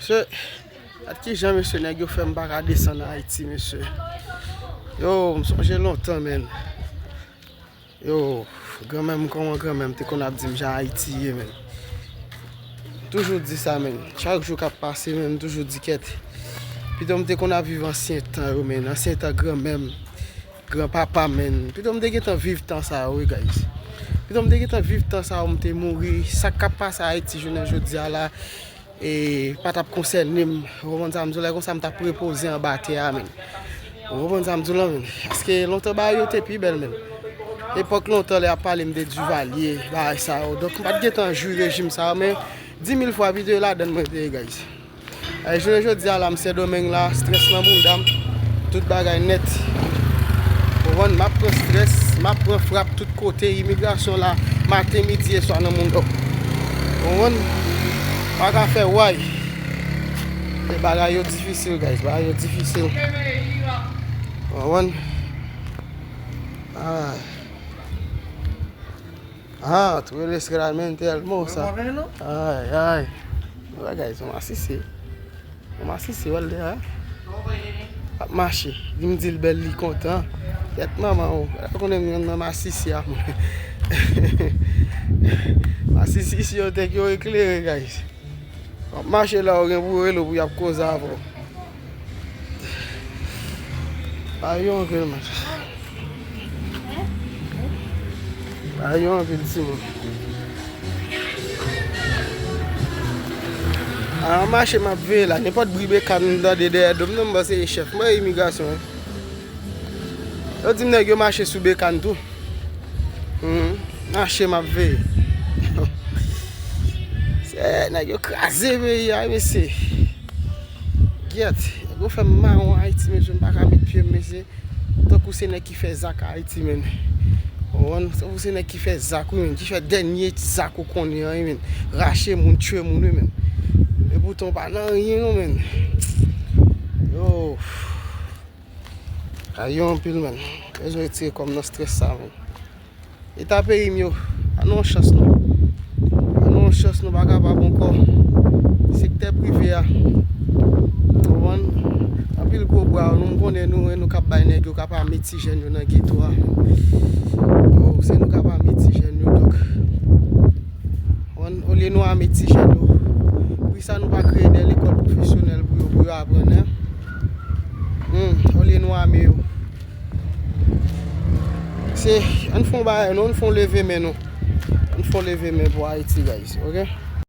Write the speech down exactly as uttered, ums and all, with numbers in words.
Mesye, gad kijan, mesye, nèg yo fè m pa ka desann Ayiti, mesye. Yo, m sonje lontan, menn. Yo, granmè m, kòman granmè m te konn ap di m jan Ayiti ye, menn. M toujou di sa, menn. Chak jou k ap pase, menn, m toujou di kèt. Pito m te konn ap viv ansyen tan yo, menn. Ansyen tan granmè m, granpapa m, menn. Pito m te gentan viv tan sa yo, wi, guys. Pito m te gentan viv tan sa yo, m te mouri. Sa k ap pase Ayiti jounen jodi a la, e pa t ap konsène m. Ou konprann sa m di w, lè konsa m t ap repoze anba tè a, menn. Ou konprann sa m di w lan, menn? Paske lontan bagay yo te pi bèl, menn. Epòk lontan, lè y ap pale m de Duvalier, bagay sa yo. Donk, m pa t gentan jwi rejim sa yo, men di mil fwa pito e ladann mwen te ye, guys. E jounen jodi a la, m Sendomeng la, strès nan bounda m, tout bagay nèt. Ou konprann? M ap pran strès, m ap pran frap tout kote, imigrasyon la, maten, midi e swa nan mounda w. Ou konprann? Pa ka fè way. E bagay yo difisil, guys, bagay yo difisil. Ou konprann? Ah. Ah, tú eres realmente hermosa. Ay, ay. Bagay, se yon masisi. Yon masisi, wè l deja. Ap mache. Li m di l bèl, li kontan. Kèt manman w. Ou konnen m nan masisi a, mwen. Masisi isi yo, tèt yo eklere, guys. W ap mache la, ou gen pou rele w pou y ap koze avè w. Pa yo anpil, man. Pa yo anpil, timoun. A, mache m ap veye la. Nenpòt bri bekàn m tande dèyè do m nan, m panse e chèf mwen, imigrasyon, wi. Yo di m nèg yo mache sou bekàn tou. Hmm, mache m ap veye. Se nèg yo kraze peyi a, mesye. Gyèt, nèg yo fè m mawon Ayiti, mesye, m pa ka met pye m, mesye. Tankou se nèg ki fè zak Ayiti, menn. Ou konprann? Tankou se nèg ki fè zak, wi, menn. Ki fè dènye zak ou konnen an, wi, menn. Rache moun, tiye moun, wi, menn. Epoutan, w pa nan anyen, non, menn. Yo. Ay, yo anpil, menn. Bezwen retire kò m nan strès sa, menn. Eta peyi m yo, ban nou yon chans, non. Ban nou yon chans, nou pa kapab ankò. Sektè prive a. Ou konprann? Anpil gwo bra, nou, m konnen nou, e nou k ap bay nèg yo k ap ame ti jèn yo nan geto a. Yo, se nou k ap ame ti jèn yo, donk. Konprann? Olye nou ame ti jèn yo, poukisa nou pa kreye de lekòl pwofesyonèl pou yo, pou yo aprann, en? Hmm, olye nou ame yo. Se, ann fè yon bagay, non, ann fè yon leve men, non. Ann fè yon leve men pou Ayiti, guys, ok?